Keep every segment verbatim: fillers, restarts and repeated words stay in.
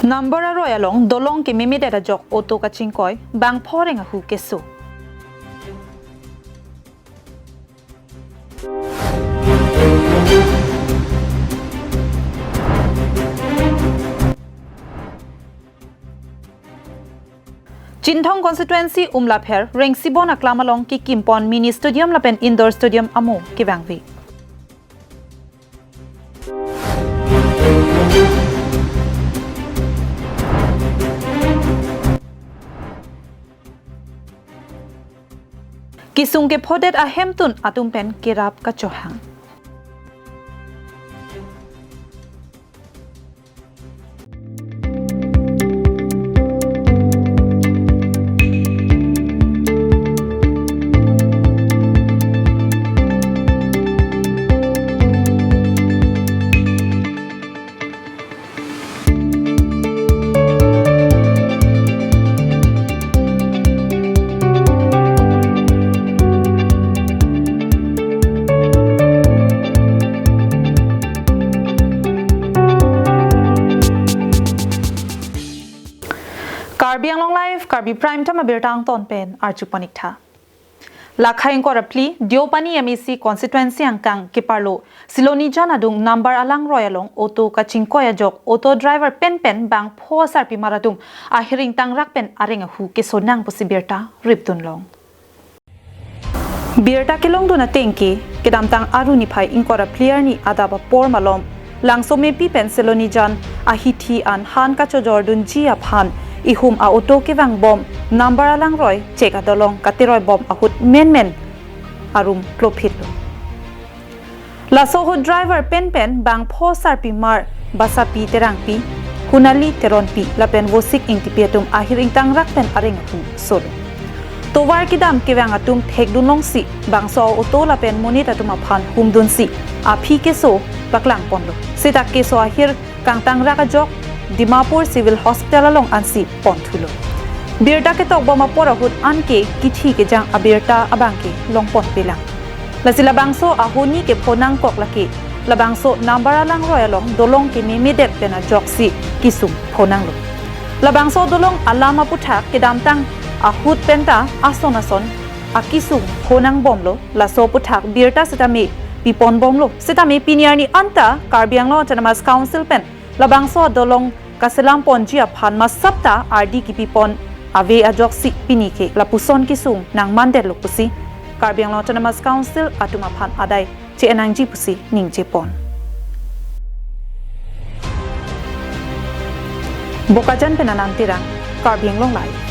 Number aroi along dolong kememedet ajok auto kachingkoi, bangpho areng ahu keso. Chinthong constituency Umlapher Rengsibon aklam along kekim pon mini stadium lapen indoor stadium amo kevangve. Kesung kephodet ahemtun atum pen kerap kachohang. Karbi Anglong Live, Karbi Prime Time abirta angton pen arju pon ik tha. Lakha ingkoi ra phli, Deopani M A C constituency angkang keparlo Silonijan adung number alangroi along auto kachingkoi ajok auto driver penpen bangpho asarpimar atum ahir ingtangrak pen areng ahu kesonang pusi birta ripdun long. Birta kelongdun ateng ke, kedamtang Aru niphai ingkoi ra phli arni adap apor malom Langsomepi pen Silonijan ahithi an han kachojordunji aphan ihum a-auto kevangbom number alangroi chek adolong kateroibom ahut menmen arum klophitlo. Laso ahut driver penpen bangpho asarpimar Basapi Terangpi, Hunali Teronpi lapen Vosik Ingtipi atum ahir ingtangrak pen areng ahu solo. Tovar kedam kevang atum thekdun longsi bangso auto lapen monit atum aphan humdunsi aphi keso paklang ponlo. Seta keso ahir kangtangrak ajok Dimapur Civil Hospital along ansi ponthulo. Birta ketokbom apor ahut anke kithi kejang abirta abangke longponpelang. Lasi labangso ahoni kephonangkok lake labangso number alangroi along dolong kememedet pen ajoksi kesung phonanglo. Labangso dolong alam aputhak kedamtang ahut penta ason ason akesung phonangbomlo, laso aputhak birta sitame piponbomlo. Sitame pini arni anta Karbi Anglong Autonomous Council pen labangso adolong kaselam ponji aphan masapta ardi kipipon ave ajoksi pini ke lapuson kesung nangmandetlo pusi Karbi Anglong Autonomous Council atum aphan adai che-en nangji pusi ningjepon. Bokajan pen Anand Terang, Karbi Anglong Live.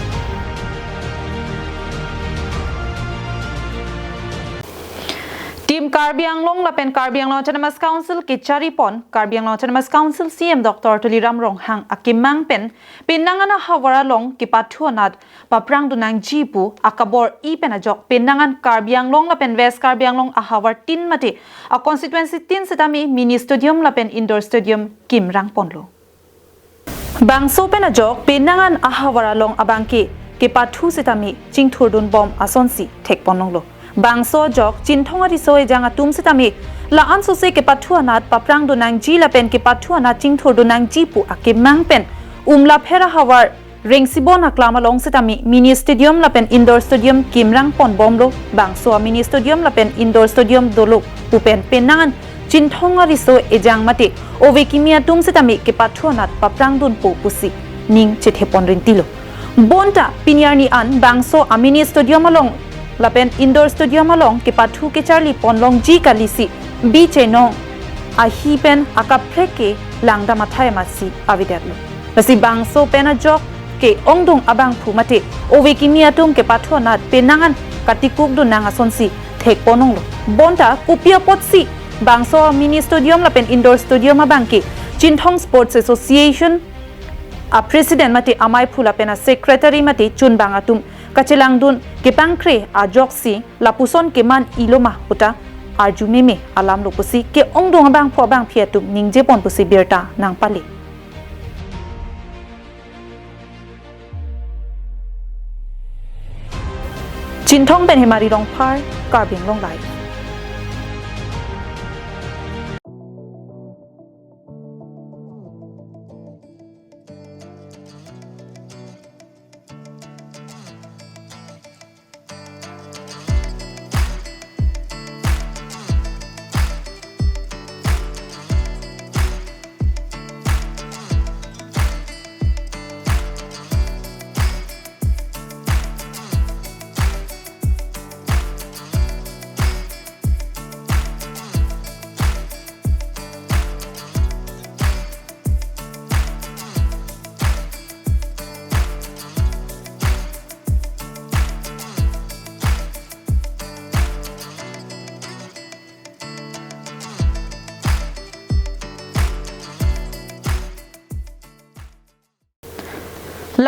Team Karbi Anglong lapen Karbi Anglong Autonomous Council kecharipon Karbi Anglong Autonomous Council C E M Doctor Tuliram Ronghang akemang pen penang an ahavar along kepathu anat paprangdun nangji pu akabor-i pen ajok penang an Karbi Anglong lapen West Karbi Anglong ahavar tin mate a-constituency tin sitame mini stadium lapen indoor stadium kimrang ponlo. Bangso pen ajok penang an ahavar along abangke kepathu sitame chingthurdunbom asonsi thekponlonglo. Bangso ajok Chinthong ariso ejang atum sitame la-an sose kepathu anat paprangdun nangji lapen kepathu anat chingthurdun nangji pu akemang pen Umlapher ahavar Rengsibon aklam along sitame mini stadium lapen indoor stadium kimrang ponbomlo. Bangso a-mini stadium lapen indoor stadium dolo pu pen penang an Chinthong ariso ejang mate ove kimi atum sitame kepathu anat paprangdunpo pusi ning chethepon rintilo. Bonta pini arni an bangso a-mini stadium along lapen indoor stadium along kepathu kecharli ponlongji kalisi bichenong ahi pen akaprek ke langdam athai masi avedetlo. Lasi bangso pen ajok ke-ongdung abangphu mate ove kimi atum kepathu anat penang an katikukdun nang asonsi thekponlonglo. Bonta kopi apotsi bangso mini stadium lapen indoor stadium abangke Chinthong Sports Association a-president mate amaiphu lapen a-secretary mate chunbang atum kachelangdun kepangkre ajoksi lapuson keman-ilo ma puta arju meme alamlo pusi ke-ongdung abangphu abangphi atum ningjepon pusi birta nangpale. Chinthong pen Hemari Rongphar, Karbi Anglong Live.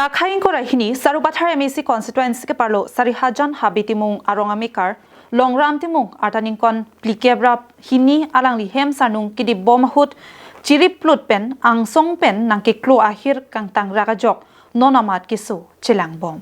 Akhai ingkoi ra hini Sarupathar M A C constituency keparlo Sarihajan Habe Timung arong amekar Longram Timung arta ningkan phlikep ra hini alangli hem sarnung kedip bom ahut chirip plut pen angsong pen nangkeklo ahir kangtang rak ajok non amat keso chelang bom.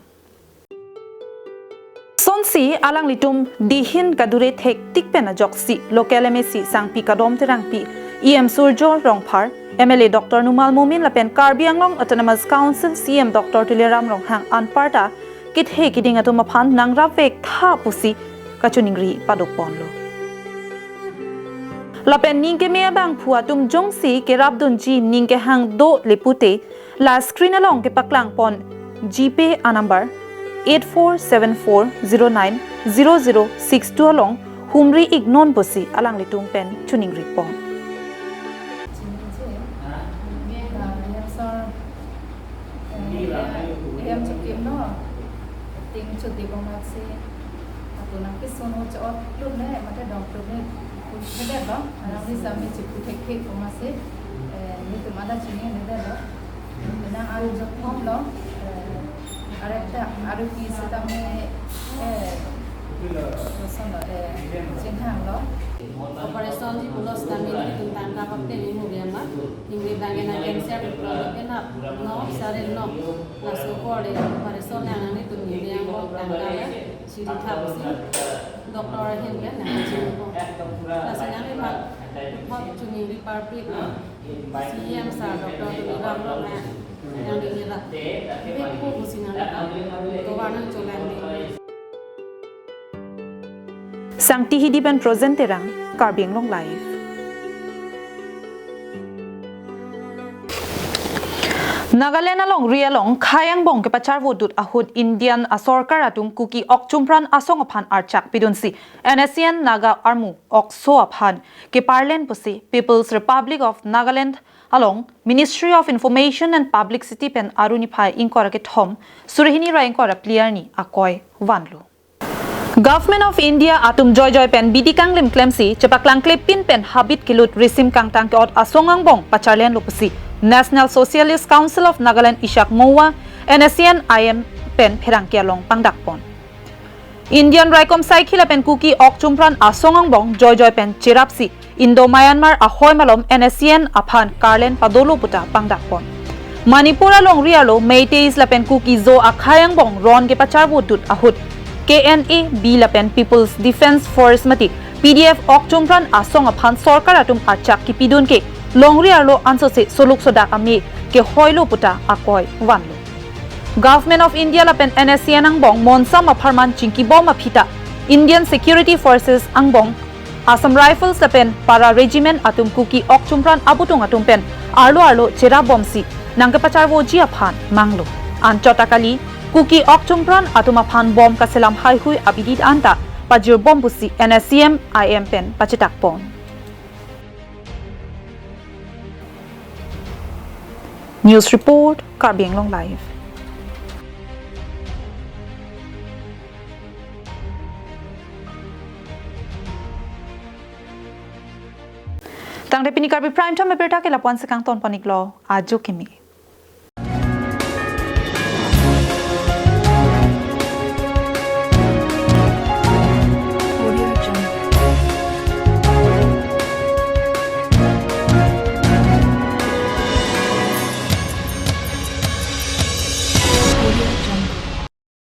Sonsi alanglitum dihin kadure thektik pen ajoksi local M A C Sangpi Kadom Terangpi, E M Surjo Rongphar, M L A Doctor Numal Momin lapen Karbi Anglong Autonomous Council C E M Doctor Tuliram Ronghang anparta kethe kiding atum aphan nangrap vek tha pusi kachiningri padok ponlo. Lapen ning keme abangphu atum jongsi kerapdunji ning kehang do le pute, la screen along kepaklang pon GPay a number eight four seven four zero nine zero zero six two along humri iknon pusi alanglitum pen chiningri pon. Chini je, ah, ya, sir. Eh, eh, em chukimlo. Ting chutibom amatsi. Ako nangkesun o chot lun ne, mate dong lun ne. Kuchedetlo. Alangli sami chipu thekthe komatsi. Eh, netum ada chininedetlo. Nang aru jok homlo. Eh, arep ta, aru pi sitame, eh, kosonlo, eh, chinghanglo. Operation ji pulo sitame netum tangka pakte ni mu biama. Hingri bangke nang cancer develop ke nap no, sare no. Laso apor le operation nang nangtum ni yang bom tangka ya. Siri thap si. Doctor ahin ke nang chini ko. Laso nang ni bang. Thap chini ri parpik no. C E M sir Doctor Tuliram Ronghang. Yang di nira. Bek ko busi nang. Ko warnang cholang di. Sangti Hidi pen Projen Terang, Karbi Anglong Live. Nagaland alongri along khei angbong kepacharvo dut ahut Indian asorkar atum Kuki ok chumpran asong aphan archak pidunsi N S C N Naga Armu okso aphan keparlen pusi People's Republic of Nagaland along Ministry of Information and Publicity pen aru niphai ingkoi ra kethom, suri hini ra ingkoi ra phli arni akoi vanlo. Government of India atum joijoi pen bidi kanglim klemsi chepaklangklepin pen habit kelut risim kangtang ke-ot asong angbong pacharlenlo pusi National Socialist Council of Nagaland ishak Moa N S C N I M pen pherangke along pangdakpon. Indian raikom saikhi lapen Kuki ok chumpran asong angbong joijoi pen cherapsi Indo-Myanmar ahoi malom N S C N aphan karlen padolo puta pangdakpon. Manipur alongri arlo Meiteis lapen Kuki-Zo akhei angbong ron kepacharvo dut ahut K N A B lapen People's Defence Force mate P D F ok chumpran asong aphan sorkar atum archak kipidun ke longri arlo ansose soluk sodak ame kehoilo puta akoi vanlo. Government of India lapen N S C N angbong monsam apharman chingkibom aphi ta Indian Security Forces angbong Assam Rifles lapen Para Regiment atum Kuki ok chumpran abutung atum pen arlo arlo cherapbomsi nangkepacharvoji aphan manglo. Anchot akali Kuki ok chumpran atum aphan bom kaselam haihui abidi anta pajirbom pusi N S C N I M pen pachitakpon. News report, Karbi Anglong Live. Tangte pini Karbi Prime Time abirta ke lapu-an si kangton pon-iklo, ajo kimi.